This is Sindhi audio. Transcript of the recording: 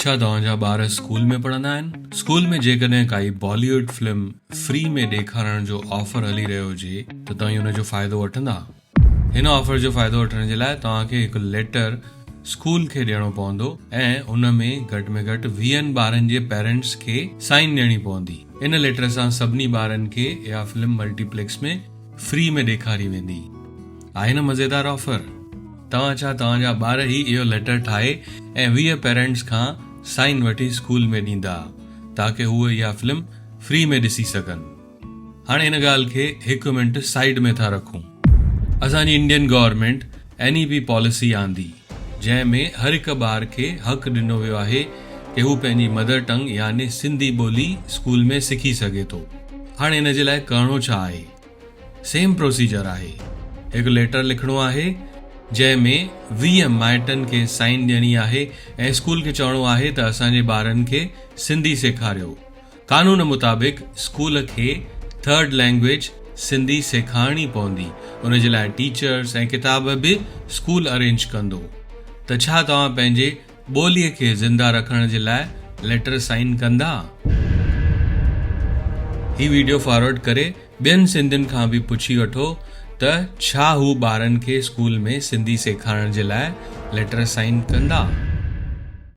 ڇا توهان جا ٻار اسڪول ۾ پڙهندا آهن؟ اسڪول ۾ جيڪڏهن ڪائي باليووڊ فلم فري ۾ ڏيکارڻ جو آفر هلي رهيو هجي ته توهين ان جو فائدو وٺندا؟ هن آفر جو فائدو وٺڻ جي لاء توهان کي هڪ ليٽر اسڪول کي ڏيڻو پوندو ۽ ان ۾ گهٽ ۾ گهٽ ويهن ٻارن جي پيرنٽس کي سائن ڏيڻي پوندي. ان ليٽر سان سڀني ٻارن کي اها فلم ملٽي پليڪس ۾ فري ۾ ڏيکاري ويندي. آهي نه مزيدار آفر؟ توهان ڇا توهان جا ٻار ئي اهو ليٽر ٺاهي ۽ 20 پيرنٽس کان سائن وٺي اسڪول ۾ ڏيندا تاڪه هو اها فلم فري ۾ ڏسي سگهن. هاڻي ان ڳالهه کي هڪ منٽ سائيڊ ۾ ٿا رکون. اسان جي Indian government N E P policy آندي جنهن ۾ هر هڪ ٻار کي حق ڏنو ويو آهي ڪي هو پنهنجي مدر ٽنگ يعني سنڌي ٻولي اسڪول ۾ سکي سگهي ٿو. هاڻي ان جي لاء ڪرڻو ڇا آهي؟ سيم پروسيجر آهي. هڪ ليٽر لکڻو آهي جنهن ۾ 20 مائٽن کي سائن ڏيڻي آهي ۽ اسڪول کي چوڻو آهي ته اسان جي ٻارن کي سنڌي سيکاريو. قانون مطابق اسڪول کي ٿرڊ لينگويج سنڌي سيکارڻي پوندي ان جي لاء ٽيچرس ۽ ڪتاب به اسڪول ارينج ڪندو. ته ڇا توهان پنهنجي ٻوليء کي زنده رکڻ جي لاء ليٽر سائن ڪندا؟ هي ويڊيو فارورڊ ڪري ٻين سنڌين کان به پڇي وٺو ته ڇا هو ٻارن کي اسڪول ۾ سنڌي سيکارڻ جي لاء ليٽر سائن ڪندا؟